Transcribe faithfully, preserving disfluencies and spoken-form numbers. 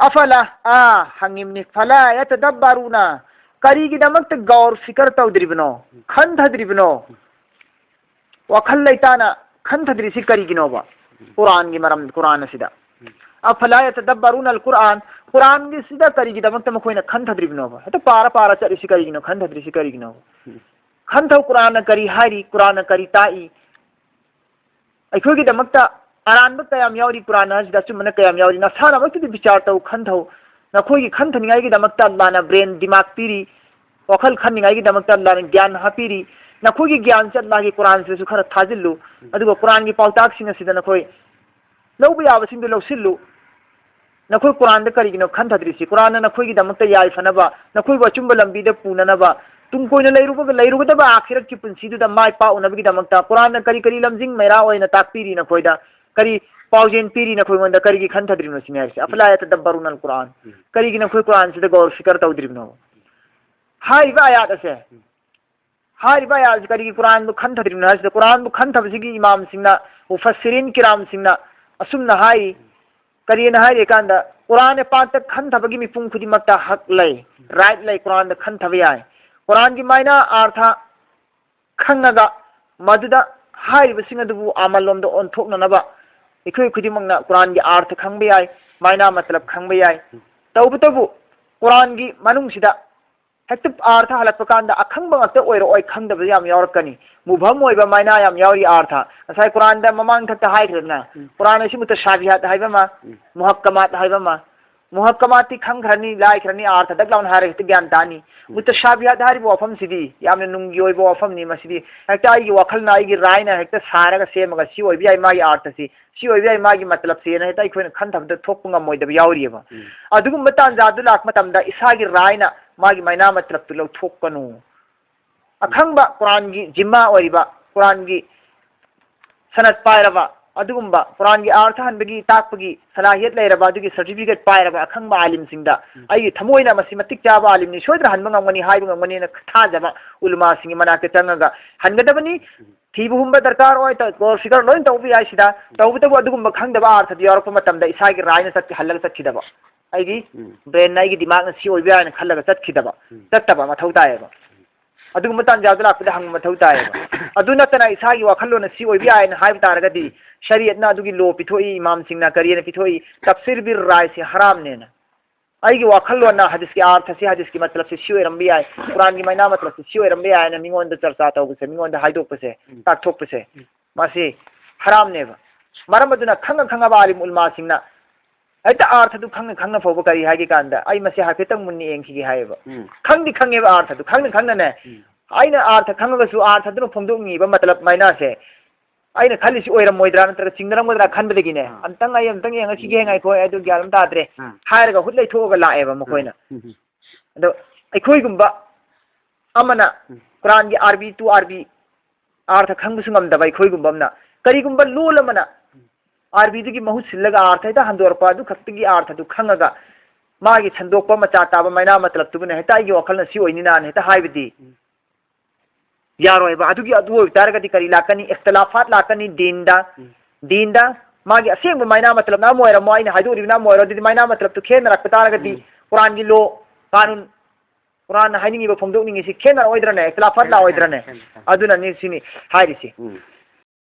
ꯑꯐꯂꯥ, ꯑꯥ, ꯍꯪꯉꯤꯕꯅꯤ, ꯐꯂꯥ ꯌꯇꯗꯕꯔꯨꯅ, ꯀꯔꯤꯒꯤꯗꯃꯛꯇ ꯒꯧꯔ ꯐꯤꯀꯔ ꯇꯧꯗ꯭ꯔꯤꯕꯅꯣ, ꯈꯟꯊꯗ꯭ꯔꯤꯕꯅꯣ? ꯋꯥꯈꯜ ꯂꯩꯇꯥꯅ ꯈꯟꯊꯗ꯭ꯔꯤꯁꯤ ꯀꯔꯤꯒꯤꯅꯣꯕ? ꯀꯨꯔꯥꯟꯒꯤ ꯃꯔꯝ, ꯀꯨꯔꯥꯟ ꯑꯁꯤꯗ꯫ ꯑꯐꯂꯥ ꯌꯇꯗꯕꯔꯨꯅ ꯑꯜ ꯀꯨꯔꯥꯟ, ꯀꯨꯔꯥꯟꯒꯤꯁꯤꯗ ꯀꯔꯤꯒꯤꯗꯃꯛꯇ ꯃꯈꯣꯏꯅ ꯈꯟꯊꯗ꯭ꯔꯤꯕꯅꯣꯕ? ꯍꯦꯛꯇ ꯄꯥꯔ ꯄꯥꯔ ꯆꯠꯂꯤꯁꯤ ꯀꯔꯤꯒꯤꯅꯣ, ꯈꯟꯊꯗ꯭ꯔꯤꯁꯤ ꯀꯔꯤꯒꯤꯅꯣꯕ? ꯈꯟꯊꯧ, ꯀꯨꯔꯥꯟꯅ ꯀꯔꯤ ꯍꯥꯏꯔꯤ, ꯀꯨꯔꯥꯟꯅ ꯀꯔꯤ ꯇꯥꯛꯏ? ꯑꯩꯈꯣꯏꯒꯤꯗꯃꯛꯇ ꯑꯔꯥꯟꯕ ꯀꯌꯥꯝ ꯌꯥꯎꯔꯤ, ꯀꯨꯔꯥꯟ ꯍꯥꯏꯁꯤꯗ ꯑꯆꯨꯝꯕꯅ ꯀꯌꯥꯝ ꯌꯥꯎꯔꯤ? ꯅꯁꯥꯅꯃꯛꯇꯗꯤ ꯕꯤꯆꯥꯔ ꯇꯧ, ꯈꯟꯊꯧ꯫ ꯅꯈꯣꯏꯒꯤ ꯈꯟꯊꯅꯤꯡꯉꯥꯏꯒꯤꯗꯃꯛꯇ ꯑꯜꯂꯥꯅ ꯕ꯭ꯔꯦꯟ, ꯗꯤꯃꯥꯒ ꯄꯤꯔꯤ, ꯋꯥꯈꯜ ꯈꯟꯅꯤꯡꯉꯥꯏꯒꯤꯗꯃꯛꯇ ꯑꯜꯂꯥꯅ ꯒ꯭ꯌꯥꯟ ꯍꯥꯞꯄꯤꯔꯤ꯫ ꯅꯈꯣꯏꯒꯤ ꯒ꯭ꯌꯥꯟꯁꯦ ꯑꯜꯂꯥꯒꯤ ꯀꯨꯔꯥꯟꯁꯤꯗꯁꯨ ꯈꯔ ꯊꯥꯖꯤꯜꯂꯨ, ꯑꯗꯨꯒ ꯀꯨꯔꯥꯟꯒꯤ ꯄꯥꯎꯇꯥꯛꯁꯤꯡ ꯑꯁꯤꯗ ꯅꯈꯣꯏ ꯂꯧꯕ ꯌꯥꯕꯁꯤꯡꯗꯨ ꯂꯧꯁꯤꯜꯂꯨ꯫ ꯅꯈꯣꯏ ꯀꯨꯔꯥꯟꯗ ꯀꯔꯤꯒꯤꯅꯣ ꯈꯟꯊꯗ꯭ꯔꯤꯁꯤ? ꯀꯨꯔꯥꯟꯅ ꯅꯈꯣꯏꯒꯤꯗꯃꯛꯇ ꯌꯥꯏꯐꯅꯕ, ꯅꯈꯣꯏꯕꯨ ꯑꯆꯨꯝꯕ ꯂꯝꯕꯤꯗ ꯄꯨꯅꯅꯕ, ꯇꯨꯡ ꯀꯣꯏꯅ ꯂꯩꯔꯨꯕ-, ꯂꯩꯔꯨꯒꯗꯕ ꯑꯥꯈꯤꯔꯠꯀꯤ ꯄꯨꯟꯁꯤꯗꯨꯗ ꯃꯥꯏ ꯄꯥꯛꯎꯅꯕꯒꯤꯗꯃꯛꯇ ꯀꯨꯔꯥꯟꯅ ꯀꯔꯤ ꯀꯔꯤ ꯂꯝꯖꯤꯡ ꯃꯩꯔꯥ ꯑꯣꯏꯅ ꯇꯥꯛꯄꯤꯔꯤ ꯅꯈꯣꯏꯗ? ꯀꯔꯤ ꯄꯥꯎꯖꯦꯜ ꯄꯤꯔꯤ ꯅꯈꯣꯏꯉꯣꯟꯗ? ꯀꯔꯤꯒꯤ ꯈꯟꯊꯗ꯭ꯔꯤꯕꯅꯣ ꯁꯤꯅꯤ ꯍꯥꯏꯔꯤꯁꯦ꯫ "ꯑꯐꯂꯥ ꯌꯇꯗꯕꯔꯨꯅ ꯑꯜ ꯀꯨꯔꯥꯟ"? ꯎꯝ꯫ ꯀꯔꯤꯒꯤ ꯅꯈꯣꯏ ꯀꯨꯔꯥꯟꯁꯤꯗ ꯒꯧꯔ ꯐꯤꯀꯔ ꯇꯧꯗ꯭ꯔꯤꯕꯅꯣ? ꯍꯥꯏꯔꯤꯕ ꯑꯥꯌꯥꯠ ꯑꯁꯦ, ꯎꯝ꯫ ꯍꯥꯏꯔꯤꯕ ꯑꯥꯌꯥꯠ ꯑꯁꯤ ꯀꯔꯤꯒꯤ ꯀꯨꯔꯥꯟꯕꯨ ꯈꯟꯊꯗ꯭ꯔꯤꯕꯅꯣ ꯍꯥꯏꯁꯤꯗ, ꯀꯨꯔꯥꯟꯕꯨ ꯈꯟꯊꯕꯁꯤꯒꯤ ꯏꯃꯥꯝꯁꯤꯡꯅ, ꯃꯨꯐꯁꯁꯤꯔꯤꯟ ꯀꯤꯔꯥꯝꯁꯤꯡꯅ ꯑꯁꯨꯝꯅ ꯍꯥꯏꯔꯤ, ꯀꯔꯤꯅ ꯍꯥꯏꯔꯤ ꯀꯥꯟꯗ, ꯀꯨꯔꯥꯟ ꯄꯥꯛꯇ ꯈꯟꯊꯕꯒꯤ ꯃꯤꯄꯨꯝ ꯈꯨꯗꯤꯡꯃꯛꯇ ꯍꯛ ꯂꯩ, ꯔꯥꯏꯠ ꯂꯩ, ꯀꯨꯔꯥꯟꯗ ꯈꯟꯊꯕ ꯌꯥꯏ꯫ ꯀꯨꯔꯥꯟꯒꯤ ꯃꯥꯏꯅ ꯑꯥꯔꯊ ꯈꯪꯉꯒ ꯃꯗꯨꯗ ꯍꯥꯏꯔꯤꯕꯁꯤꯡ ꯑꯗꯨꯕꯨ ꯑꯃꯜꯂꯣꯝꯗ ꯑꯣꯟꯊꯣꯛꯅꯅꯕ ꯑꯩꯈꯣꯏ ꯈꯨꯗꯤꯡꯃꯛꯅ ꯀꯨꯔꯥꯟꯒꯤ ꯑꯥꯔꯊ ꯈꯪꯕ ꯌꯥꯏ, ꯃꯥꯏꯅꯥ ꯃꯇꯂꯕ ꯈꯪꯕ ꯌꯥꯏ꯫ ꯇꯧꯕꯇꯕꯨ ꯀꯨꯔꯥꯟꯒꯤ ꯃꯅꯨꯡꯁꯤꯗ ꯍꯦꯛꯇ ꯑꯥꯔꯊ ꯍꯜꯂꯛꯄ ꯀꯥꯟꯗ ꯑꯈꯪꯕ ꯉꯥꯛꯇ ꯑꯣꯏꯔꯛꯑꯣꯏ, ꯈꯪꯗꯕ ꯌꯥꯝ ꯌꯥꯎꯔꯛꯀꯅꯤ꯫ ꯃꯨꯕꯍꯝ ꯑꯣꯏꯕ ꯃꯥꯏꯅꯥ ꯌꯥꯝ ꯌꯥꯎꯔꯤ ꯑꯥꯔꯊ꯫ ꯉꯁꯥꯏ ꯀꯨꯔꯥꯟꯗ ꯃꯃꯥꯡ ꯊꯛꯇ ꯍꯥꯏꯈ꯭ꯔꯦꯗꯅ, ꯎꯝ꯫ ꯀꯨꯔꯥꯟ ꯑꯁꯤ ꯃꯨꯇꯁꯥꯕꯤꯍꯥꯠ ꯍꯥꯏꯕ ꯑꯃ, ꯎꯝ꯫ ꯃꯨꯍꯛꯀꯃꯥꯠ ꯍꯥꯏꯕ ꯑꯃ꯫ ꯃꯨꯍꯛꯀꯃꯥꯠꯇꯤ ꯈꯪꯈ꯭ꯔꯅꯤ, ꯂꯥꯏꯈ꯭ꯔꯅꯤ, ꯑꯥꯔꯊ ꯗꯛ ꯂꯥꯎꯅ ꯍꯥꯏꯔꯒ ꯍꯦꯛꯇ ꯒ꯭ꯌꯥꯟ ꯇꯥꯅꯤ꯫ ꯎꯝ꯫ ꯃꯨꯇꯁꯥꯕꯤꯍꯥꯠ ꯍꯥꯏꯔꯤꯕ ꯋꯥꯐꯝꯁꯤꯗꯤ ꯌꯥꯝꯅ ꯅꯨꯡꯒꯤ ꯑꯣꯏꯕ ꯋꯥꯐꯝꯅꯤ꯫ ꯃꯁꯤꯗꯤ ꯍꯦꯛꯇ ꯑꯩꯒꯤ ꯋꯥꯈꯜꯅ, ꯑꯩꯒꯤ ꯔꯥꯏꯅ ꯍꯦꯛꯇ ꯁꯥꯔꯒ ꯁꯦꯝꯃꯒ ꯁꯤ ꯑꯣꯏꯕ ꯌꯥꯏ ꯃꯥꯒꯤ ꯑꯥꯔꯊꯁꯤ, ꯁꯤ ꯑꯣꯏꯕ ꯌꯥꯏ ꯃꯥꯒꯤ ꯃꯇꯂꯕꯁꯦꯅ ꯍꯦꯛꯇ ꯑꯩꯈꯣꯏꯅ ꯈꯟꯊꯕꯗ ꯊꯣꯛꯄ ꯉꯝꯃꯣꯏꯗꯕ ꯌꯥꯎꯔꯤꯑꯕ꯫ ꯎꯝ꯫ ꯑꯗꯨꯒꯨꯝꯕ ꯇꯥꯟꯖꯥꯗꯨ ꯂꯥꯛꯄ ꯃꯇꯝꯗ ꯏꯁꯥꯒꯤ ꯔꯥꯏꯅ ꯃꯥꯒꯤ ꯃꯥꯏꯅꯥ ꯃꯇꯂꯕꯇꯨ ꯂꯧꯊꯣꯛꯀꯅꯨ꯫ ꯑꯈꯪꯕ ꯀꯨꯔꯥꯟꯒꯤ ꯖꯤꯝꯃꯥ ꯑꯣꯏꯔꯤꯕ, ꯀꯨꯔꯥꯟꯒꯤ ꯁꯅꯠ ꯄꯥꯏꯔꯕ, ꯑꯗꯨꯒꯨꯝꯕ ꯀꯨꯔꯥꯟꯒꯤ ꯑꯥꯔꯊ ꯍꯟꯕꯒꯤ, ꯇꯥꯛꯄꯒꯤ ꯁꯂꯥꯍꯤꯌꯠ ꯂꯩꯔꯕ, ꯑꯗꯨꯒꯤ ꯁꯔꯇꯤꯐꯤꯀꯦꯠ ꯄꯥꯏꯔꯕ ꯑꯈꯪꯕ ꯑꯥꯂꯤꯝꯁꯤꯡꯗ, ꯎꯝ꯫ ꯑꯩꯒꯤ ꯊꯃꯣꯏꯅ ꯃꯁꯤ ꯃꯇꯤꯛ ꯆꯥꯕ ꯑꯥꯂꯤꯝꯅꯤ, ꯁꯣꯏꯗꯅ ꯍꯟꯕ ꯉꯝꯒꯅꯤ, ꯍꯥꯏꯕ ꯉꯝꯒꯅꯤꯅ ꯊꯥꯖꯕ ꯎꯂꯃꯥꯁꯤꯡꯒꯤ ꯃꯅꯥꯛꯇ ꯆꯪꯉꯒ ꯍꯟꯒꯗꯕꯅꯤ꯫ ꯎꯝ꯫ ꯊꯤꯕ ꯍꯨꯝꯕ ꯗꯔꯀꯥꯔ ꯑꯣꯏ, ꯇ-, ꯒꯣꯜ ꯐꯤꯒꯔ ꯂꯣꯏꯅ ꯇꯧꯕ ꯌꯥꯏ ꯁꯤꯗ꯫ ꯇꯧꯕꯇꯕꯨ ꯑꯗꯨꯒꯨꯝꯕ ꯈꯪꯗꯕ ꯑꯥꯔꯊꯗꯨ ꯌꯥꯎꯔꯛꯄ ꯃꯇꯝꯗ ꯏꯁꯥꯒꯤ ꯔꯥꯏꯅ ꯆꯠꯀꯦ, ꯍꯜꯂꯒ ꯆꯠꯈꯤꯗꯕ꯫ ꯑꯩꯒꯤ ꯕ꯭ꯔꯦꯟꯅ, ꯑꯩꯒꯤ ꯗꯤꯃꯥꯛꯅ ꯁꯤ ꯑꯣꯏꯕ ꯌꯥꯏꯅ ꯈꯜꯂꯒ ꯆꯠꯈꯤꯗꯕ, ꯆꯠꯇꯕ ꯃꯊꯧ ꯇꯥꯏꯌꯦꯕ꯫ ꯑꯗꯨꯒꯨꯝꯕ ꯇꯥꯟꯖꯥꯗꯨ ꯂꯥꯛꯄꯗ ꯍꯪꯕ ꯃꯊꯧ ꯇꯥꯏꯌꯦꯕ꯫ ꯑꯗꯨ ꯅꯠꯇꯅ ꯏꯁꯥꯒꯤ ꯋꯥꯈꯜꯂꯣꯟꯅ ꯁꯤ ꯑꯣꯏꯕ ꯌꯥꯏꯅ ꯍꯥꯏꯕ ꯇꯥꯔꯒꯗꯤ, ꯁꯔꯤꯌꯠꯅ ꯑꯗꯨꯒꯤ ꯂꯣ ꯄꯤꯊꯣꯛꯏ, ꯏꯃꯥꯝꯁꯤꯡꯅ ꯀꯔꯤꯅ ꯄꯤꯊꯣꯛꯏ, ꯇꯐꯁꯤꯔ ꯕꯤꯜ ꯔꯥꯏꯁꯤ ꯍꯔꯥꯝꯅꯦꯅ꯫ ꯑꯩꯒꯤ ꯋꯥꯈꯜꯂꯣꯟꯅ ꯍꯗꯤꯁꯀꯤ ꯑꯥꯔꯊꯁꯤ, ꯍꯗꯤꯁꯀꯤ ꯃꯇꯂꯕꯁꯤ ꯁꯤ ꯑꯣꯏꯔꯝꯕ ꯌꯥꯏ, ꯀꯨꯔꯥꯟꯒꯤ ꯃꯥꯏꯅꯥ ꯃꯇꯂꯕꯁꯤ ꯁꯤ ꯑꯣꯏꯔꯝꯕ ꯌꯥꯏꯅ ꯃꯤꯉꯣꯟꯗ ꯆꯔꯆꯥ ꯇꯧꯕꯁꯦ, ꯃꯤꯉꯣꯟꯗ ꯍꯥꯏꯗꯣꯛꯄꯁꯦ, ꯇꯥꯛꯊꯣꯛꯄꯁꯦ, ꯃꯁꯤ ꯍꯔꯥꯝꯅꯦꯕ꯫ ꯃꯔꯝ ꯑꯗꯨꯅ ꯈꯪꯉ ꯈꯪꯉꯕ ꯑꯥꯂꯤꯝ ꯎꯂꯃꯥꯁꯤꯡꯅ ꯍꯦꯛꯇ ꯑꯥꯔꯊꯗꯨ ꯈꯪꯅ ꯈꯪꯅ ꯐꯥꯎꯕ ꯀꯔꯤ ꯍꯥꯏꯒꯦ ꯀꯥꯟꯗ, "ꯑꯩ ꯃꯁꯤ ꯍꯥꯏꯐꯦꯠꯇꯪ ꯃꯨꯟꯅ ꯌꯦꯡꯈꯤꯒꯦ" ꯍꯥꯏꯌꯦꯕ꯫ ꯎꯝ꯫ ꯈꯪꯗꯤ ꯈꯪꯉꯦꯕ ꯑꯥꯔꯊꯗꯨ, ꯈꯪꯅ ꯈꯪꯅꯅꯦ꯫ ꯎꯝ꯫ ꯑꯩꯅ ꯑꯥꯔꯊ ꯈꯪꯉꯒꯁꯨ ꯑꯥꯔꯊꯗꯨꯅ ꯐꯣꯡꯗꯣꯛꯅꯤꯡꯉꯤꯕ ꯃꯇꯂꯕ ꯃꯥꯏꯅꯥꯁꯦ ꯑꯩꯅ ꯈꯜꯂꯤꯁꯤ ꯑꯣꯏꯔꯝꯃꯣꯏꯗ꯭ꯔꯥ ꯅꯠꯇ꯭ꯔꯒ ꯆꯤꯡꯅꯔꯝꯒꯗ꯭ꯔꯥ ꯈꯟꯕꯗꯒꯤꯅꯦ, ꯑꯥ꯫ "ꯑꯝꯇꯪ ꯑꯩ ꯑꯝꯇꯪ ꯌꯦꯡꯉꯛꯈꯤꯒꯦ, ꯎꯝ꯫ ꯉꯥꯏꯈꯣ, ꯑꯩ ꯑꯗꯨ ꯒ꯭ꯌꯥꯟ ꯑꯃ ꯇꯥꯗ꯭ꯔꯦ" ꯑꯥ꯫ ꯍꯥꯏꯔꯒ ꯍꯨꯠ ꯂꯩꯊꯣꯛꯑꯒ ꯂꯥꯛꯑꯦꯕ ꯃꯈꯣꯏꯅ꯫ ꯎꯝ꯫ ꯑꯗꯣ ꯑꯩꯈꯣꯏꯒꯨꯝꯕ ꯑꯃꯅ ꯎꯝ꯫ ꯀꯨꯔꯥꯟꯒꯤ ꯑꯥꯔꯕꯤ ꯇꯨ ꯑꯥꯔꯕꯤ ꯑꯥꯔꯊ ꯈꯪꯕꯁꯨ ꯉꯝꯗꯕ ꯑꯩꯈꯣꯏꯒꯨꯝꯕ ꯑꯃꯅ ꯀꯔꯤꯒꯨꯝꯕ ꯂꯣꯜ ꯑꯃꯅ ꯑꯥꯔꯕꯤꯗꯨꯒꯤ ꯃꯍꯨꯠ ꯁꯤꯜꯂꯒ ꯑꯥꯔꯊ ꯍꯦꯛꯇ ꯍꯟꯗꯣꯔꯛꯄ, ꯑꯗꯨ ꯈꯛꯇꯒꯤ ꯑꯥꯔꯊꯗꯨ ꯈꯪꯉꯒ ꯃꯥꯒꯤ ꯁꯟꯗꯣꯛꯄ ꯃꯆꯥ ꯇꯥꯕ ꯃꯥꯏꯅꯥ ꯃꯇꯂꯕꯇꯨꯕꯨꯅ ꯍꯦꯛꯇ ꯑꯩꯒꯤ ꯋꯥꯈꯜꯅ ꯁꯤ ꯑꯣꯏꯅꯤꯅꯥꯅ ꯍꯦꯛꯇ ꯍꯥꯏꯕꯗꯤ ꯎꯝ꯫ ꯌꯥꯔꯣꯏꯕ꯫ ꯑꯗꯨꯒꯤ, ꯑꯗꯨ ꯑꯣꯏꯕ ꯇꯥꯔꯒꯗꯤ ꯀꯔꯤ ꯂꯥꯛꯀꯅꯤ? ꯏꯈꯇꯤꯂꯥꯐꯥꯠ ꯂꯥꯛꯀꯅꯤ ꯗꯤꯟꯗ꯫ ꯎꯝ꯫ ꯗꯤꯟꯗ ꯃꯥꯒꯤ ꯑꯁꯦꯡꯕ ꯃꯥꯏꯅꯥ ꯃꯇꯂꯕꯅ ꯑꯃ ꯑꯣꯏꯔꯝꯃꯣ, ꯑꯩꯅ ꯍꯥꯏꯗꯣꯛꯂꯤꯕꯅ ꯑꯃ ꯑꯣꯏꯔꯣ, ꯑꯗꯨꯗꯤ ꯃꯥꯏꯅꯥ ꯃꯇꯂꯕꯇꯨ ꯈꯦꯠꯅꯔꯛꯄ ꯇꯥꯔꯒꯗꯤ ꯎꯝ꯫ ꯀꯨꯔꯥꯟꯒꯤ ꯂꯣ, ꯀꯥꯅꯨꯟ, ꯀꯨꯔꯥꯟꯅ ꯍꯥꯏꯅꯤꯡꯉꯤꯕ ꯐꯣꯡꯗꯣꯛꯅꯤꯡꯉꯤꯁꯤ ꯈꯦꯠꯅꯔꯛꯑꯣꯏꯗ꯭ꯔꯅꯦ? ꯏꯈꯇꯤꯂꯥꯐꯥꯠ ꯂꯥꯛꯑꯣꯏꯗ꯭ꯔꯅꯦ? ꯈꯦꯠꯅꯔꯛꯀꯅꯤ, ꯈꯦꯠꯅꯔꯛꯀꯅꯤ꯫ ꯑꯗꯨꯅꯅꯤ ꯁꯤꯅꯤ ꯍꯥꯏꯔꯤꯁꯤ꯫ ꯎꯝ꯫